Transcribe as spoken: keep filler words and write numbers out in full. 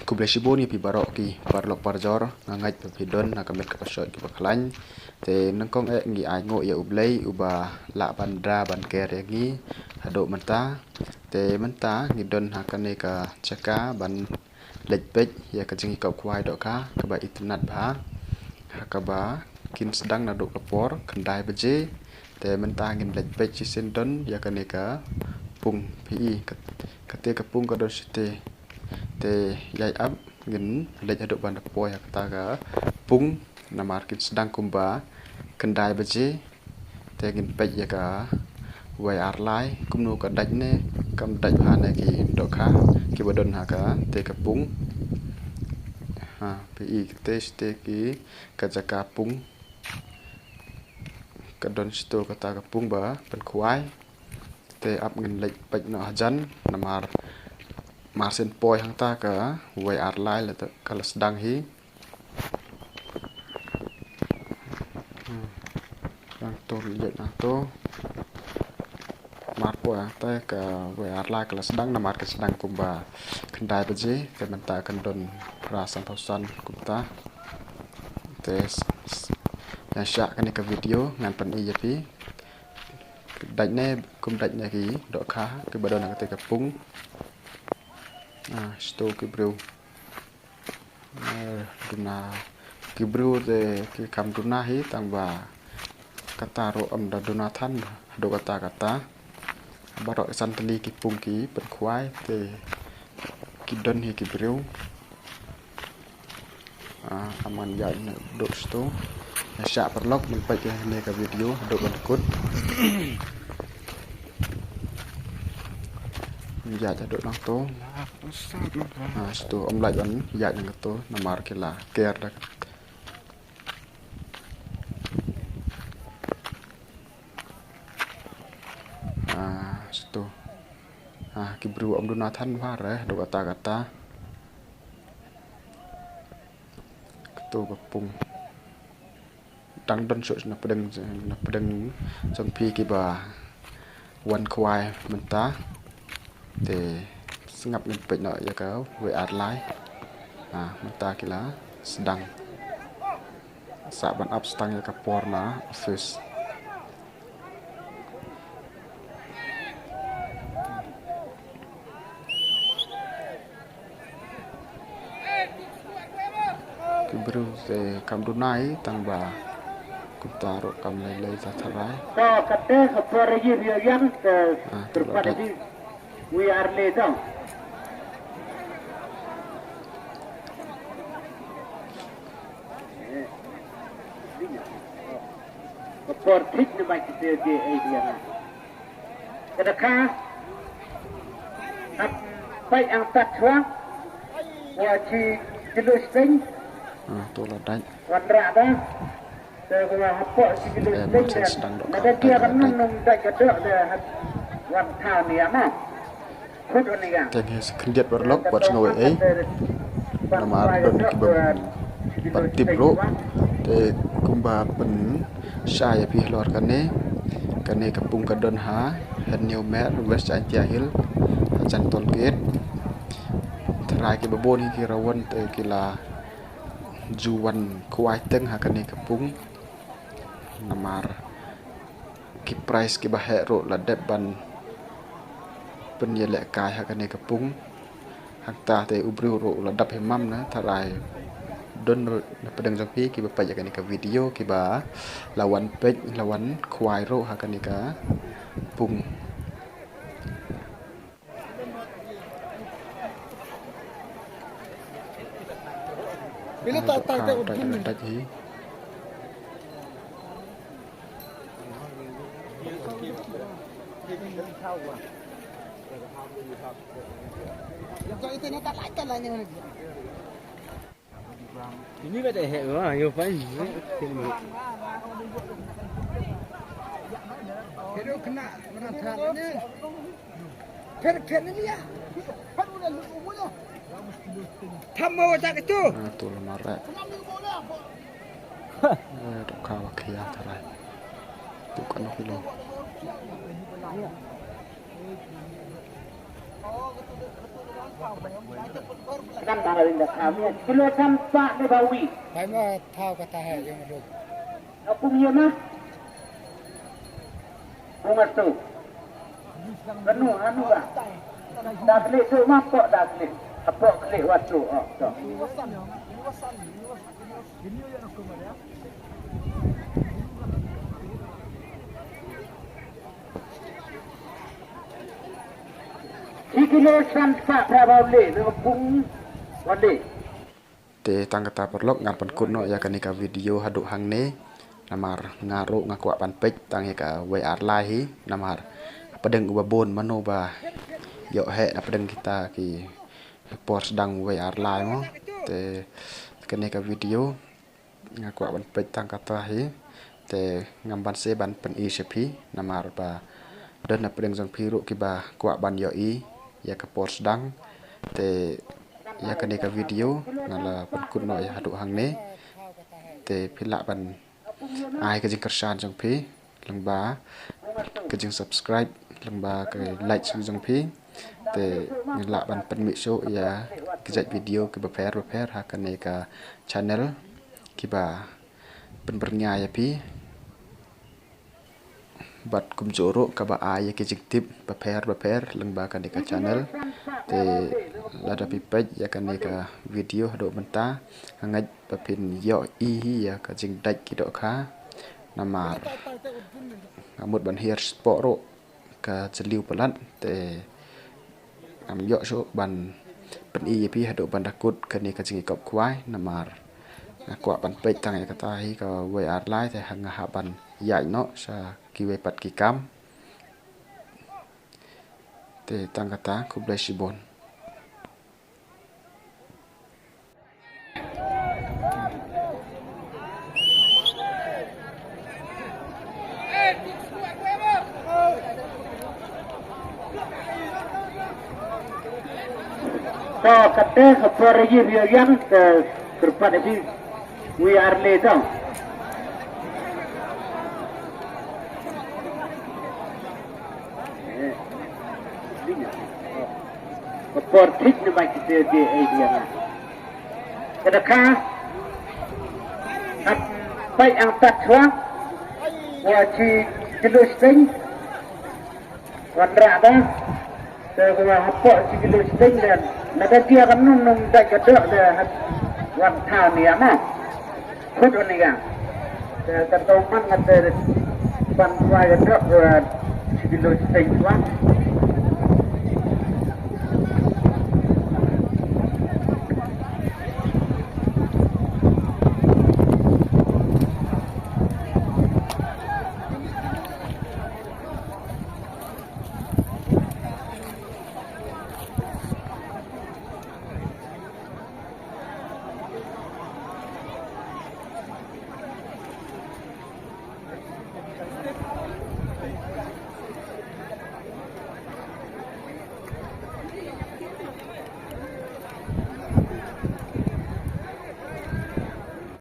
Khublei shibun ïa phi baroh ki paralok parajor, nga ngeit ba phi don ha ka met ka pyrshah kaba khlaiñ. Te nyngkong eh ngi ai nguh ïa U Blei uba lah ban da ban ker ïa ngi haduh mynta. Te mynta ngi don ha kane ka jaka ban leit peit ïa ka jingïakop khwai dohkha kaba itynnad bha, ha kaba kin sdang naduh ka por khyndai baje. Te mynta ngin leit peit shisien don ïa kane ka pung, phi i, kat-, kate ka pung ka don shitei. Te ïai ap ngin leit haduh ban da poi ha kata ka pung, namar kin sdang kumba khyndai baje. Te ngin peit ïa kawei ar lai kumno ka dait ne kam dait bha ne ki dohkha kiba don ha kate ka pung. Ha, phi i, kate shitei ki, ka jaka pung ka don shitei kata ka pung ba pynkhwai. Te ap ngin leit peit noh hajan, namar mar sien poi hangta kawei ar lai la te ka la sdang hi. Hmm. Nangto leit nangto. Mar poi hangta kawei ar lai ka la sdang, namar ka sdang kumba khyndai baje, te mynta kan don phra sanphew san kumta. Te s-, s-, ïa shah kane ka video ngan pyni ïa phi. Dait ne kum dait ne ki dohkha kiba don ha kate ka pung. Ah, shitei ki briew. Eh, duna, ki briew te ki kam duna hi, tang ba kata ruh ym da duna than haduh katta katta. Baroh san tylli ki pung ki pynkhwai te ki don hi ki briew. Ah, ym ngan ïaid naduh shitei. Ïa shah paralok, ngin peit ïa kane ka video haduh ban kut. Ïaid haduh nangto. Ah, shitei ym lah ban ïaid nangto namar ki la ker da. Ah, shitei. Ah, ki briew ym duna than bha re, haduh katta katta. Katu ka pung. Dang don shuh na pdeng, na pdeng jong phi kiba wan khwai mynta. Te sngap ngin peit noh ïa kawei ar lai. Ah, mynta ki la sdang. Sa ban ap stang ïa ka por na office. Ki briew te kam duna hi tang ba kumta ruh kam lei lei ta tharai. To kate ka por ïa ïa ïa te. Ah, te kyrpad ïa phi. Wi ar lai dong. Ka por thik ne ba ki te ge ei dia na. Ka da ka. Hap pai ang tat chwa. Wa chi chi lu sting. Ah, to la dait. Wan ra da. Te ngi sa khyndiat paralok bad sngewbha ei. Namar don kiba, ba tip ruh. Te kumba pynshai ïa phi halor kane. Kane ka pung ka don ha Hynñiewmer, West Jaintia Hills, ha jan toll gate. Tharai kiba bun hi ki la wan te ki la ju wan khwai teng ha kane ka pung. Namar ki prize kiba heh ruh la dep ban pynïalehkai ha kane ka pung. Hangta te u briew ruh u la dap hi mam na, tharai don ruh na pdeng jong phi kiba peit ïa kane ka video kiba la wan peit, la wan khwai ruh ha kane ka pung. Bila tak tak tak. Ini ba dei heh ba, yo fine. Hello, kena mana than ni? Pher pher ni ya. Pher udah lu umur ya. Tham mau tak itu? Ah, tu lamar rek. Eh, dok ka wa khia tarai. Tu kan nok ilo. Kan ba ring da kami. Kilo san spah ne ba wi. Bai ma thaw kata hai yang ruh. Aku punya mah. Bunga tu. Kanu anu ba. Da klik tu mah pok da klik. Pok klik waktu. Oh, tu. Shi kilo san spah phra ba u leh, ne pung wale. Te tang kata paralok ngan pynkut noh ïa kane ka video haduh hangne. Namar nga ruh nga kwah ban peit tang ïa ka wei ar lai hi. Namar hapdeng uba bun mano ba ïoh heh hapdeng kita ki por sdang wei ar lai mo. Te kane ka video nga kwah ban peit tang kata hi. Te ngam banse ban pyni sha phi namar ba don hapdeng jong phi ruh kiba kwah ban ïohi ïa ka por sdang. Te ïa kane ka video nga la pynkut noh ïa haduh hangne. Te phi lah ban ai ka jingkyrshan jong phi lyngba ka jingsubscribe lyngba ka like shuh jong phi. Te ngi lah ban pynmih shuh ïa ka jait video kiba pher ba pher ha kane ka channel kiba pynbyrngia ïa phi. Bad kumjuh ruh kaba ai ïa ki jingtip ba pher ba pher lyngba kane ka channel. Te lada phi peit ïa kane ka video haduh mynta nga ngeit ba phin ïohi hi ïa ka jingdait ki dohkha. Namar nga mut ban hiar spah ruh ka jylliew palat te ngam ïoh shuh ban pyni ïa phi haduh ban da kut kane ka jingïakop khwai namar nga kwah ban peit tang ïa kata hi ka wei ar lai te ha nga hap ban ïaid noh sha kiwei pat ki kam. Te tang kata khublei shibun. To kate ka por ïa ïa yang te kyrpad ïa wei ar lai to. Ka por thik ne ba kita de ai dia na. Kada ka hap pai ang tat chwa wa chi kilo sting wan ra ba. Te wa hapo chi kilo sting dan na ka dia kan num num da ka dok da hap wan tha ni ama. Khut on ïa. Te ka tong man nga te ban kwai ka dok wa chi kilo sting wa.